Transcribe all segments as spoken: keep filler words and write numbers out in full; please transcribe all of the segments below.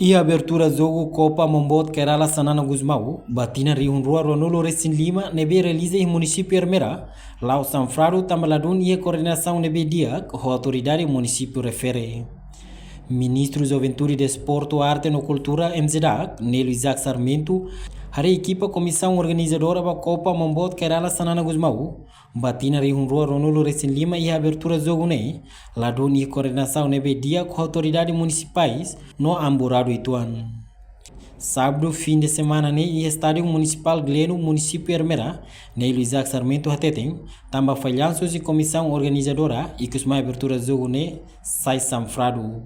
Iha abertura jogu Copa Maun Boot Kay Rala Xanana Gusmão ba tinan rihun rua ruanulu resin lima ne'ebé realiza iha munisípiu Ermera, la'o sanfradu tanba ladún iha koordenasaun ne'ebé di'ak ho autoridade munisípiu refere. Ministru Juventude, Desportu, Arte no Kultura, M J D A C, Nélio Isaac Sarmento, haree ekipa komisaun organizadora ba Copa Maun Boot Kay Rala Xanana Gusmão ba tinan rihun rua ruanulu resin lima iha abertura jogu ne'e, ladún iha koordenasaun ne'ebé di'ak ho autoridade munisipais no amburadu uitoan. Sábadu fin de semana ne'e iha Estádiu Munisipál Gleno, munisípiu Ermera, Nélio Isaac Sarmento hateten, tanba fallansu husi komisaun organizadora, ikus mai abertura jogu ne'e sai sanfradu.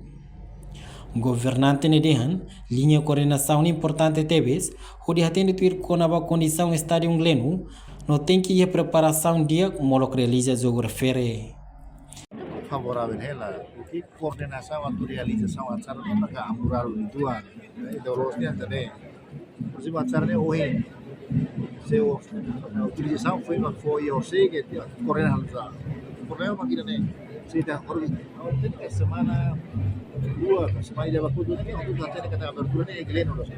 Governante ne'e dehan, liña koordenasaun ne'e importante tebes, hodi hatene tuir kona-ba kondisaun Estádiu Gleno, no tenke iha preparasaun di'ak molok realiza jogu refere. Favoravel hela, koordenasaun atu realizasaun acara ne'e maka amburadu uitoan. Entaun, loos ne'e entaun ne'e. Por ezemplu, acara ne'e ohin, se o, autorizasaun foin mak fó iha horisehik, koordena halo sa. Problema mak ida-ne'e. Se ita organiza, semana rua, semana ida ba kudu ne'e, atu hatene katak abertura ne'e Gleno loos.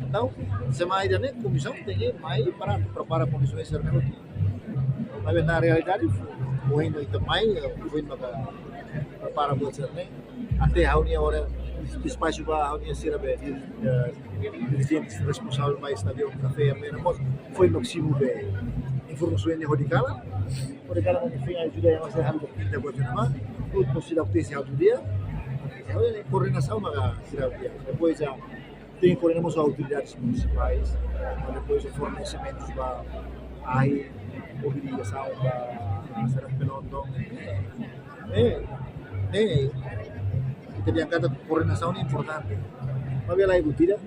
Entaun, semana ida-ne'e, komisaun tenke mai para prepara kondisaun sira-ne'e. Maibé na realidade, ohin ita mai, foin maka prepara buat sira-ne'e. Até ha'u-nia ora, despaxu ba ha'u-nia sira be, eh, dirijente responsavel ba Estádiu Kafé Ermera mós, foin mak simu be informasaun ne'e hodi kalan, hodi kalan, hodi foin ajuda yang masih harus kita buat apa, tudo sira tenke halo di'ak, ha'u-nia koordenasaun maka sira di'ak. Depois, ah, tenke koordena mós ho autoridades munisipais, depois fornesimentus ba ahi, irrigasaun ba sira penonton. Eh, eh, ita dehan katak koordenasaun ne'e importante. Maibé la ibu tidak,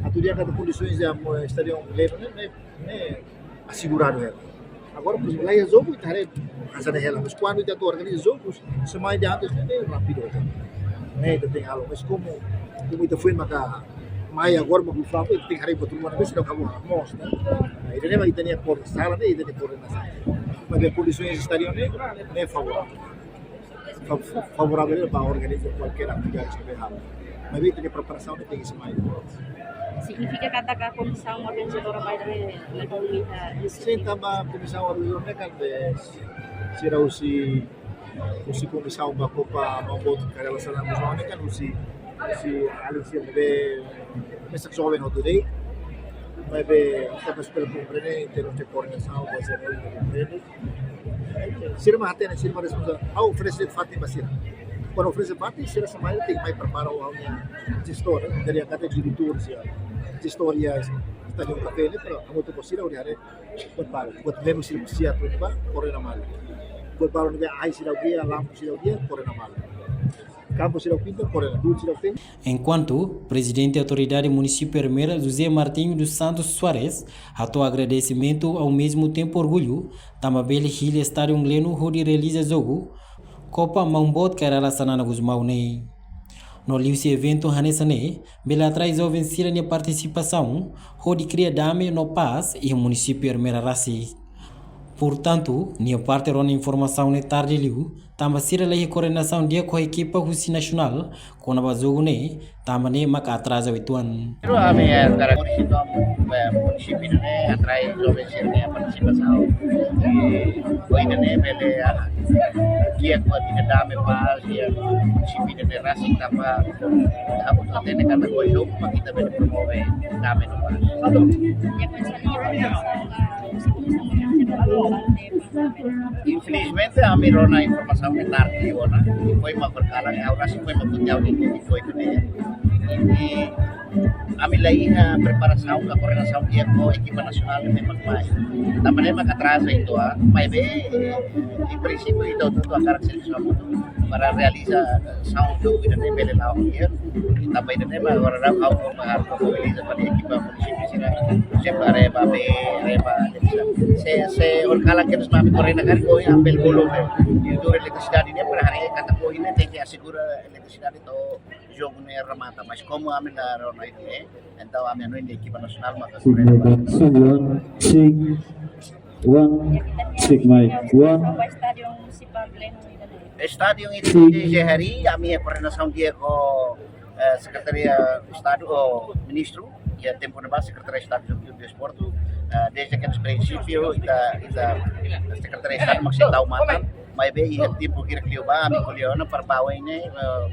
atu dehan katak kondisaun yang mo Estádiu Gleno ne'e, ne'e, ne'e aseguradu hela. Agora, por ezemplu, laiha jogu ita haree hanesan ne'e hela, mas kuandu ita atu organiza jogu, semana ida antes ne'e rápidu ita. Ne'e ita tenke halo, mas komu, komu ita foin maka mai agora mak fla, ita tenke haree buat ruma ne'ebé seidauk halo mós, ne'e. Ida-ne'e mak ita-nia koordenasaun, ne'e ita-nia koordenasaun. Maibé kondisaun estádiu ne'e, ne'e favoravel. Fa-, favoravel ba organiza kualkér atividade ne'ebé halo. Maibé ita-nia preparasaun ne'e tenke semana ida. Signifika katak komisaun organizadora bainhira ne'e la komunika. Sin, tanba komisaun organizadora ne'e kan be sira husi, husi komisaun ba Copa Maun Boot Kay Rala Xanana Gusmão ne'e kan husi, husi alin sira ne'ebé mesak joven hotu de'it. Maibé ita presiza komprende, em termos de koordenasaun, ba sira komprende. Sira mak hatene, sira mak responsavel. Ha'u oferese fatin ba sira. Kuandu oferese fatin, sira semana ida tenke mai prepara ha'u-nia jestór, eh, dari angkatan diretór sira. Jestór iha Estádiu Kafé ne'e, para ha'u atu ba sira hodi haree buat balu. Buat ne'ebé sira presiza atu ba, koordena malu. Buat balu ne'ebé ahi seidauk di'ak, lampu seidauk di'ak, koordena malu. Kampu seidauk pinta, koordena, dudu seidauk pinta. Enkuantu, Prezidente Autoridade Munisípiu Ermera, José Martinho dos Santos Soares, hato'o agradesimentu, ao mesmo tempo orgullu, tanba bele hili Estádiu Gleno hodi realiza jogu Copa Maun Boot Kay Rala Xanana Gusmão ne'e. No liuhusi eventu hanesan ne'e, bele atrai joven sira-nia partisipasaun, hodi kria dame no pás iha munisípiu Ermera rasik. Portantu, nia parte rona informasaun ne'e tarde liu, tanba sira laiha koordenasaun di'ak ho ekipa husi nasionál, kona-ba jogu ne'e, tanba ne'e maka atraza uitoan. Ami, eh, karakterístika, eh, munisípiu ne'e atrai joven sira-nia partisipasaun. Eh, ohin ne'e bele, ah, di'ak buat ita dame pás, iha munisípiu ne'e rasik tanba, ah, buat ne'e katak ho jogu mak ita bele promove dame no pás. Infelizmente, ami rona informasaun ne'e tarde ona. Foin mak berkala, ha'u rasik foin mak kutau di, di foin ne'e. I ami laiha preparasaun ka koordenasaun di'ak ho ekipa nasionál ne'ebé mai. Tanba ne'e maka atraza uitoan, ah, maibé, eh, em princípio, ita hotu-hotu hakarak servisu hamutuk para realiza, eh, saun jogu ida-ne'e bele la'o di'ak. Tanba ida-ne'e mak agora ha'u, ha'u, ha'u mobiliza ba ekipa munisípiu sira. Sempre haree ba bee, haree ba, se, se horikalan kedas mak ami koordena karik, ohin apel bolu be. Diretór Eletrisidade ne'e para haree katak ohin ne'e tenke asegura eletrisidade to'o jogu ne'e remata. Mas komu ami la rona ida-ne'e, entaun ami hanoin dehan ekipa nasionál maka koordena ba. One, check, one, check, mic, one. Estádiu Munisipál Gleno ida-ne'e. Estádiu ida-ne'e, G R I, ami iha koordenasaun di'ak ho Eh, Sekretaria Estadu ou Ministru, iha tempu ne'ebá Sekretaria Estadu Juventude Desportu, eh, desde prinsípiu ita, ita Sekretaria Estadu mak sei tau matan, maibé iha tempu hirak liubá ami ko'alia ona para bá oin ne'e, eh,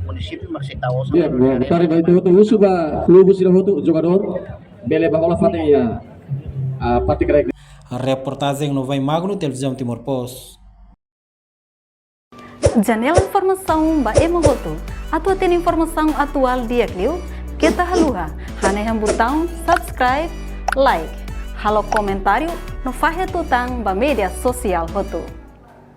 munisípiu mak sei tau osan. Di'ak, boa tarde ba ita hotu, husu ba klube sira hotu, jogadór bele bá hola fatin iha, ah, parte karaik. Reportajen Novai Magno, Televizaun Timor Post. Janela informasaun ba ema hotu. Atu hatene informasaun atuál di'ak liu, keta haluha hanehan butaun subscribe, like, halo komentáriu no fahe tutan ba média sosiál hotu.